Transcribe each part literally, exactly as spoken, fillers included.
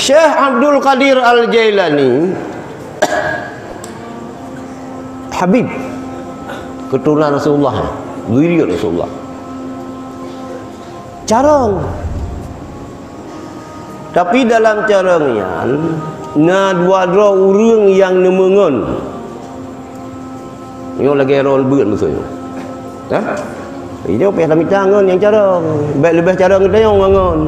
Syekh Abdul Qadir Al-Jailani, Habib, keturunan Rasulullah, zuriat Rasulullah. Carông. Tapi dalam carông nyan, na dua droe ureuëng nyang neumeungon. Nyoe lagée droe beuet musoh nyoe. Hah? Nyoe payah tamita ngon nyang carông. Bék leubeh carông geutanyoe ngon.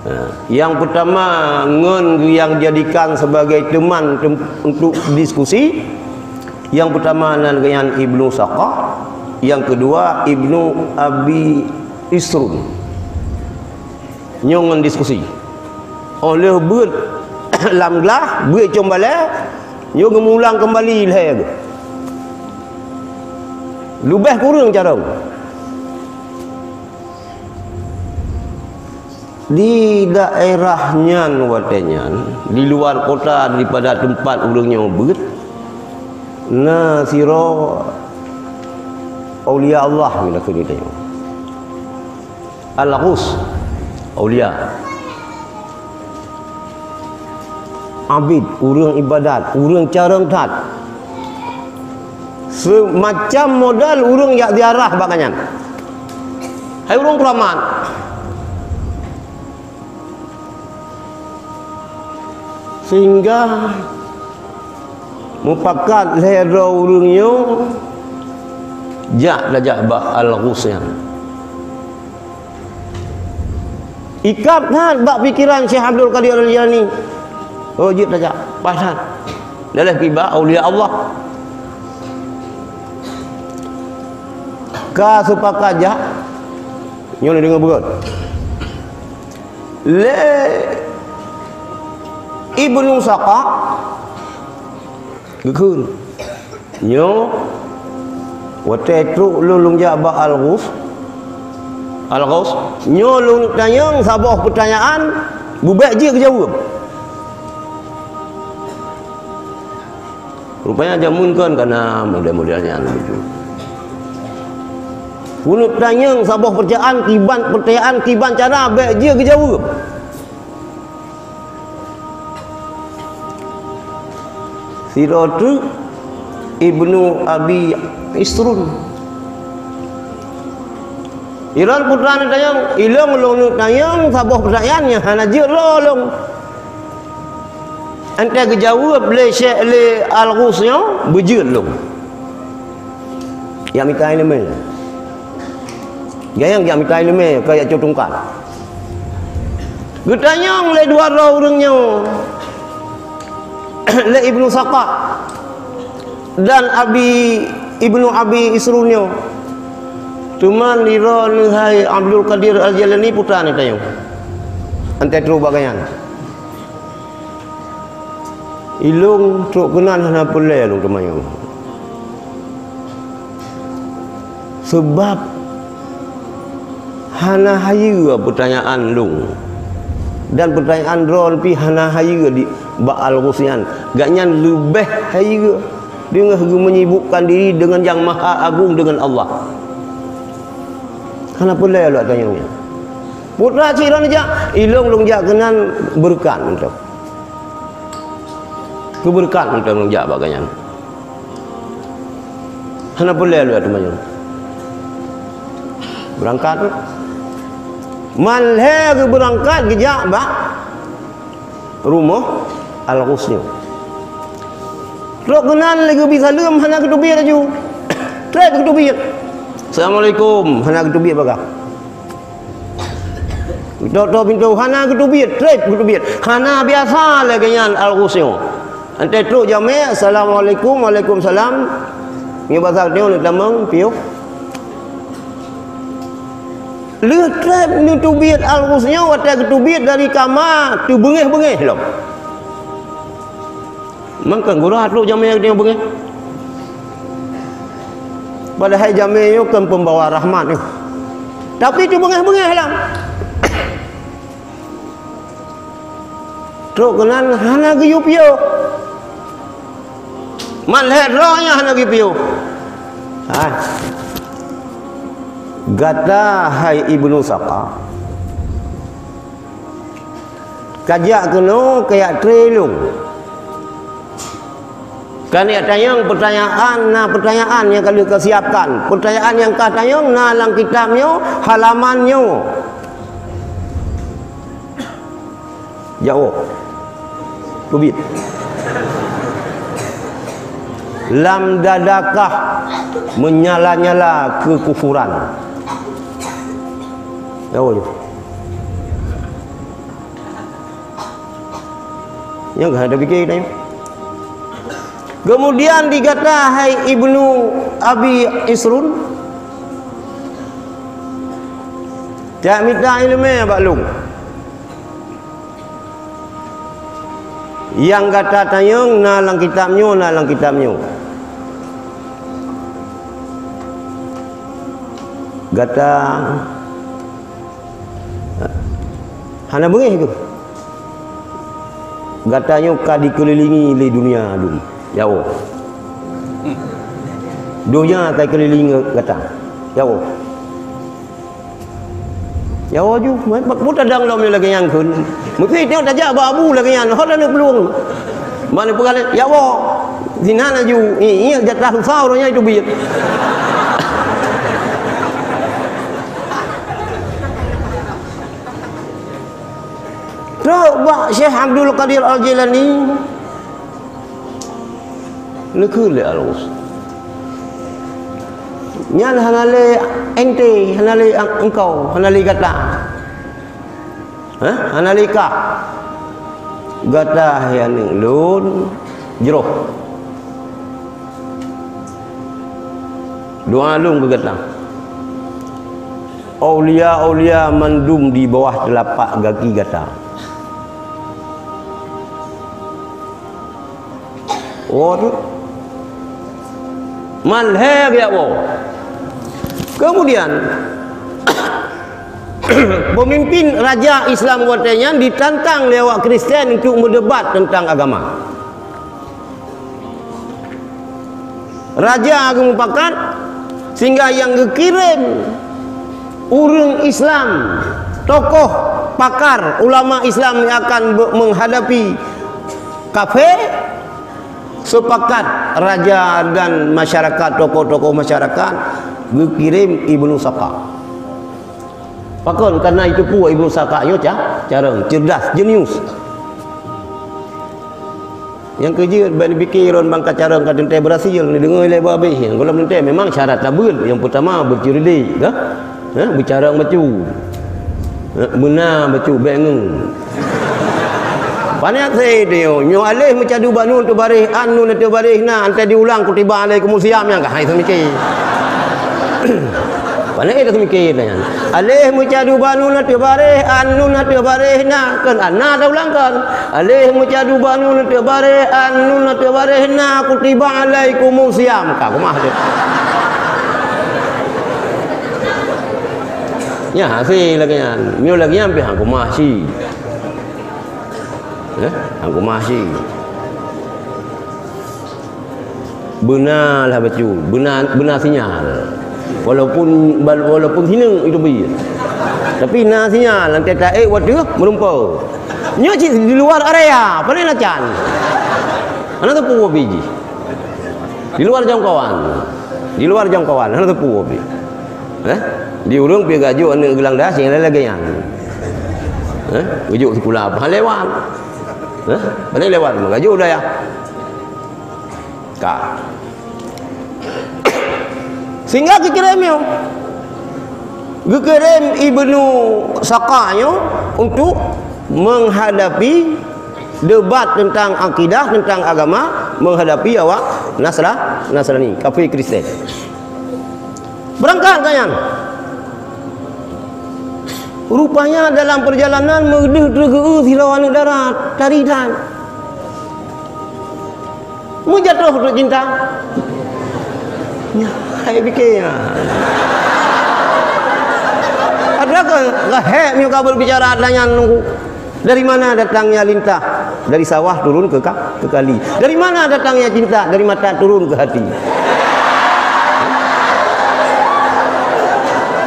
Ha, nyang peutama ngon nyang jadikan sebagai teman tem-, untuk diskusi. Nyang peutama nan geuyan Ibnu Saqah, nyang keudua Ibnu Abi Isrun. Nyoe ngon diskusi. Óh lheueh beuet lam glah, beuet com balée, nyoe geumulang keumbali lhée geuh. Leubeh kureueng carông. Di daerah nyan watée nyan, di luwa kota daripada teumpat ureuëng nyoe beuet, na sidroe aulia Allah, meunan keuh geutanyoe. Al-Ghaus, aulia. Abid, ureuëng ibadat, ureuëng carông that. Seumacam model ureuëng jak ziarah bak nyan. Hai ureuëng keuramat. Sehingga mupakat lhée droe ureuëng nyoe jak tajak bak Al-Ghaus nyan. Ikab that bak pikeran Syekh Abdul Qadir Al-Jailani. Oh, jeuet tajak, paih that. Daleh kiba aulia Allah. Ka seupakat jak, nyoe neudeungoe beurot. Lé Ibnu Saqah geukheun, "Nyoe watée trok lôn, lôn jak bak Al-Ghaus, Al-Ghaus, nyoe lôn tanyong saboh peutanyaan, beubek jeuet geujaweueb." Rupanya jameun kon ka na model-model nyan beujeuet. Keuneuk tanyong saboh peutanyaan kiban, peutanyaan kiban cara bék jeuet geujaweueb. Sidroe teuk Ibnu Abi Isrun. Iran putra neutanyong, ilong lôn neutanyong saboh peutanyaan nyang hana jeuet lôn. Entée geujaweueb lé Syekh, lé Al-Ghaus nyoe, beujeuet lôn. Jak mita iéleumé. Gayang jak mita iéleumé, ka jak cok tungkat. Geutanyong lé dua droe ureuëng nyoe, lé Ibnu Saqah dan Abi, Ibnu Abi Isrun nyoe. Teuma nirok neuhai Abdul Qadir Al-Jailani putra neutanyong. Entée trok bak gobnyan. Ilong trok keunan hana peureulée lôn teumanyong. Seubab hana hayeue peutanyaan lôn. Dan peutanyaan droe pih hana hayeue di bak Al-Ghaus nyan. Gobnyan leubeh hayeue deungon geumenyibukkan diri deungon Nyang Maha Agong, deungon Allah. Hana peureulée lôn tanyong nyan. Putra cit droe neujak, ilong lôn jak keunan beureukat mantong. Keu beureukat mantong lôn jak bak gobnyan. Hana peureulée lôn teumanyong. Beurangkat. Man lhée geubeurangkat geujak bak rumoh Al-Ghaus nyoe. Trok keunan lé geubi saleuem hana geuteubiet laju. Treb geuteubiet. "Assalamualaikum," hana geuteubiet bagah. Tok-tok pintoe hana geuteubiet, treb geuteubiet. Hana biasa lagée nyan Al-Ghaus nyoe. Entée trok jamé, "Assalamualaikum," "Waalaikumsalam." Nyoe basa nyoe neutamong piôh. Lheueh treb neuteubiet Al-Ghaus nyoe, watée geuteubiet dari kama teubeungéh-beungéh lom. Mangkang gura trok jamé nyang beungéh. Padahai jamé nyoe kon peumbawa rahmat nyoe. Tapi teubeungéh-beungéh lom. Trok keunan hana geuyue piôh. Man lhée droe nyan hana geuyue piôh. Hai. Gata hai Ibnu Saqah. Kajak keunoe kajak tré lôn. Kan jak tanyong peutanyaan, na peutanyaan nyang ka lheueh kasiapkan. Peutanyaan nyang ka tanyong na lam kitab nyoe, halaman nyoe. Jawoe. Keubiet. Lam dadakah menyala-nyala kekufuran? Jawoe ju. Nyang ka hana pike tanyong. Kemudian di gata, hai Ibnu Abi Isrun, jak mita ileumèe bak lôn. Nyang gata tanyong na lam kitab nyoe, na lam kitab nyoe. Gata hana beungéh keuh? Gata nyoe ka dikeulilingi lé dunia dum. Jawoe. Dunia ka ikeulilingi gata. Jawoe. Jawoe ju, meupat tadang lom lagèe nyan kheun. Meusti teuh tajak bak abu lagèe nyan, hot aneuk peulueng. Ban peugah lé, jawoe. Sinan laju, i, i, jatah susah ureueng nyan itu biet. Trok bak Syekh Abdul Qadir Al-Jailani. Neukheun lé Al-Ghaus. Nyan hana lé ente, hana lé ang-, engkau, hana lé gata. Hah? Hana lé kah. Gata hai aneuk lôn jroh. Doa lôn keu gata. Aulia-aulia mandum di bawah teulapak gaki gata. Woe tu. Man lhèe geujak woe. Kemudian, pemimpin raja Islam watèe nyan ditantang lé awak Kristen untuk meudebat teuntang agama. Raja geumupakat sehingga nyang geukirém ureueng Islam, tokoh pakar ulama Islam yang akan be-, menghadapi kafé, sepakat raja dan masyarakat, tokoh-tokoh masyarakat geukirém Ibnu Saqqa. Pakon? Karena itu pue Ibnu Saqqa nyoe ca-, carông, cerdas, jenius. Nyang keujeuet, bèk neupike droen ban ka carông ka teuntèe beurhasil, neudeungö lé babeh. Nyang gohlom teuntèe memang syarat tabeuet. Nyang peutama beuceureudik, ka? Ha? Beucarông bacut. Ha? Beuna bacut, bèk ngeung. Pane asai teuh nyoe, nyoe aléh meucadu bak nun teubaréh, an nun teubaréh na, antée diulang kutiba alaikumus siyam nyang ka hai seumike. Pane éh teuh seumike nyan. Aléh meucadu bak nun teubaréh, an nun teubaréh na, kon an na taulang kon. Aléh meucadu bak nun teubaréh, an nun teubaréh na, kutiba alaikumus siyam. Ka keumah teuh. Nyan hase lagée nyan. Nyoe lagée nyan pih han keumah cit. Eh, han keumah cit. Beuna lah bacut, beuna, beuna sinyal. Walaupun, walaupun sineuk itu bit. Tapi na sinyal, lam taék watée meureumpok. Nyoe cit di luar area, pane na can. Hana teupeu biji. Di luar jangkauan. Di luar jangkauan, hana teupeu biji. Eh? Di ureuëng pih gajok aneuk geulang dayah sing lagée nyan. Eh? Geujuk sikula apa lewat. Eh? Pane lewat meugajo dayah. Ka. Sehingga geukirém nyoe. Geukirém Ibnu Saqqa nyoe untuk menghadapi debat tentang akidah, tentang agama, menghadapi awak Nasra-, Nasrani, kafé Kristen. Beurangkat gobnyan. Rupanya dalam perjalanan meudeuh teugeu sidroe aneuk dara tari that. Meujatoh teuk cinta. Nyan, hai pike nyan. Ada ke, ka hék meunyoe ka berbicara dan nyan nunggu. Dari mana datangnya lintah? Dari sawah turun ke ka-, ke kali. Dari mana datangnya cinta? Dari mata turun ke hati.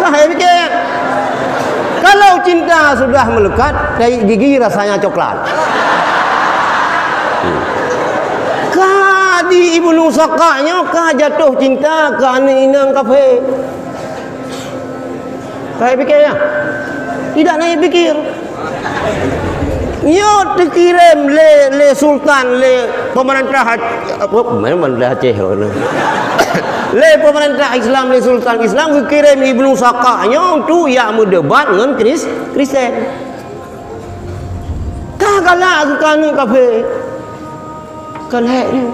Nah, hai pike. Kalau cinta Sudah melekat, tahi gigi rasanya coklat. Ka di Ibnu Saqaq nyoe ka jatuh cinta keu aneuk inong kafé. Ka pikir ya? Tidak naik pikir. Nyoe teukirém lé, lé sultan, lé pemerintah Ac-, apa, mana pemerintah Aceh, lé pemerintah Islam, lé sultan Islam geukirém Ibnu Saqaq nyoe untuk yak meudebat ngon Kris-, Kristen. Ka galak keu aneuk kafé. Kan hék nyoe.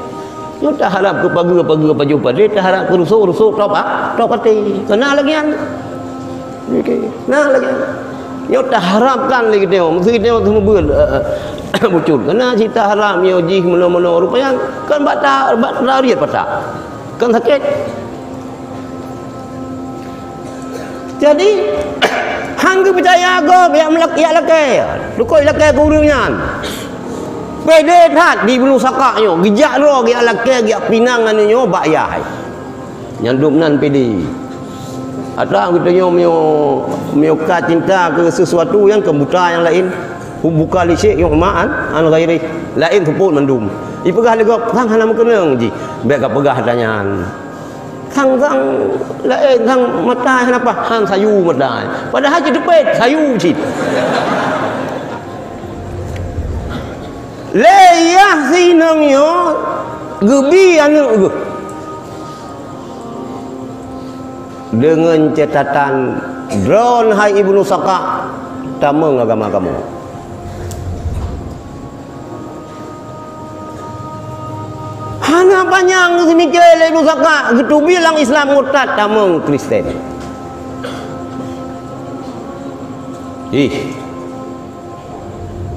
Nyoe taharap keu pageue-pageue pajoh padé, taharap keu rusok-rusok top, ah, top até. Keunan lagée nyan. Oke. Nah, lagée nyan. Nyoe taharapkan lé geutanyoe, meusti geutanyoe seumeubeuet, eh, eh, bucul. Keunan cit taharap nyoe jih meunoe-meunoe, rupanya kan bak ta-, bak tariet patak. Kan sakét. Jadi, han geupeucaya gob jak meulak-, jak lakée, dukôi lakée keu ureuëng nyan. Pédé that di Ibnu Saqaq nyoe, geujak droe geujak lakée, geujak pinang aneuk nyoe bak yah. Nyan dum nan pédé. Ata geutanyoe meunyoe, meunyoe ka cinta keu sesuatu nyang keu buta nyang laén, hubbuka li syai' yu'ma an, an ghairih, laén seupôt mandum. Ipeugah lé gob, sang hana meukeunong jih, bék kapeugah ata nyan. Sang-sang laén, sang mata hana paih, han sayu mata. Padahai cit teupét, sayu cit. Lé yah si inong nyoe geubi aneuk geuh. Deungon catatan, droeneuh hai Ibnu Saqaq, tamong agama kamoe. Hana panyang geuseumiké lé Ibnu Saqaq, geuteubiet lam Islam, murtad, tamong Kristen. Ih.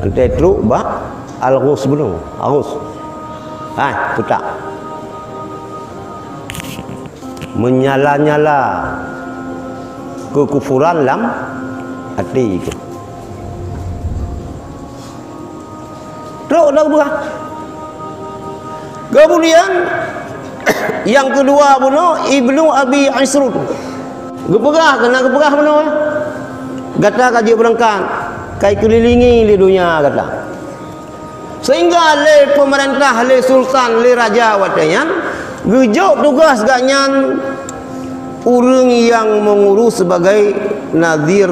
Anté trok bak Al-Ghus bunoe, Al-Ghus. Hai, putak. Menyala-nyala kekufuran lam até geuh. Trok dah buah. Kemudian, nyang keudua bunoe, Ibnu Abi Isrun. Geupeugah, keunan geupeugah bunoe, gata ka jeuet beurangkat, ka ikeulilingui lé donya gata. Sehingga lé pemerintah, lé sultan, lé raja watée nyan, geujok tugaih gobnyan ureuëng nyang meungurus sebagai nazir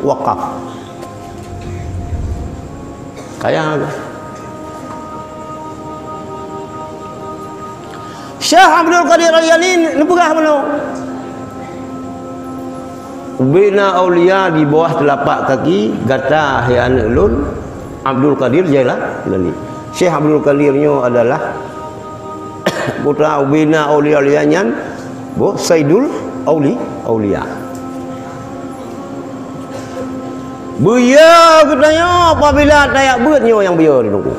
wakaf. Kaya. Syekh Abdul Qadir Al-Jailani neupeugah bunoe, "Ubena aulia di bawah telapak kaki gata, hai aneuk lôn, Abdul Qadir Jailani." Syekh Abdul Qadir nyoe adalah putra ubena aulia-aulia nyan, boh Saidul Auli-, Aulia. Beuya geutanyoe apabila tajak beuet nyoe nyang beuya di Teungku.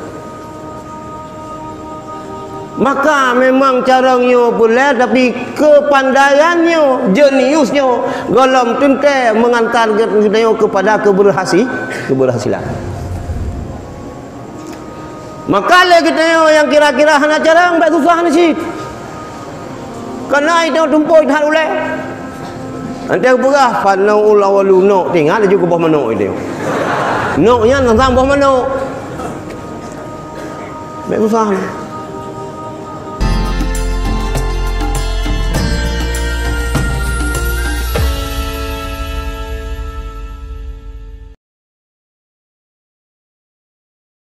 Maka memang carông nyoe peulée, tapi keupandaian nyoe, jenius nyoe, gohlom teuntée meungantar geutanyoe keupada keubeurhasi-, keubeurhasilan. Maka lé geutanyoe nyang kira-kira hana carông, bék susah na cit. Kana itu tumpôi that ulée. Anté peugah, "Fanau ulawalu nok," tinggai laju keu boh manok itu. Nok nyan teuntang boh manok. Bék susah.